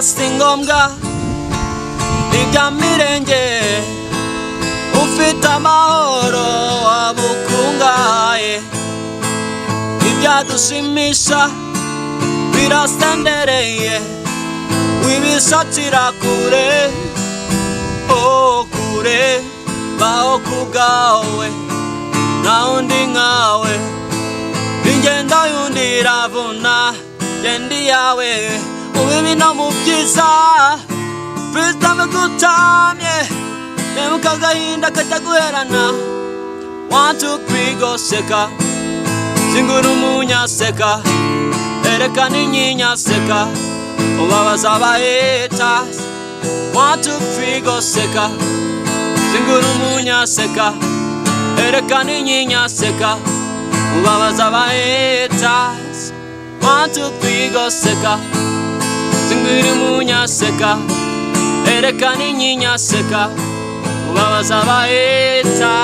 Si ngombwa ibya mirenge. Ufite amahoro waba ukungahaye. Ibyadushimisha birasendereye, wibishakira kure, oh kure. Baho ku bwawe, nta wundi nkawe. Ingendo y'undi iravuna, genda iyawe. Mu bibi no mu byiza, perezida gutamye. Rebuka agahinda kajya guherana. One, two, three, go. Seka, zingura umunyaseka, erekana inyinya, seka ubabaza abahaters. One, two, three, go. Seka, zingura umunyaseka, erekana inyinya, seka ubabaza abahaters. One, two, three, go. Seka, zingura umunyaseka, erekana inyinya, seka ubabaza abahaters.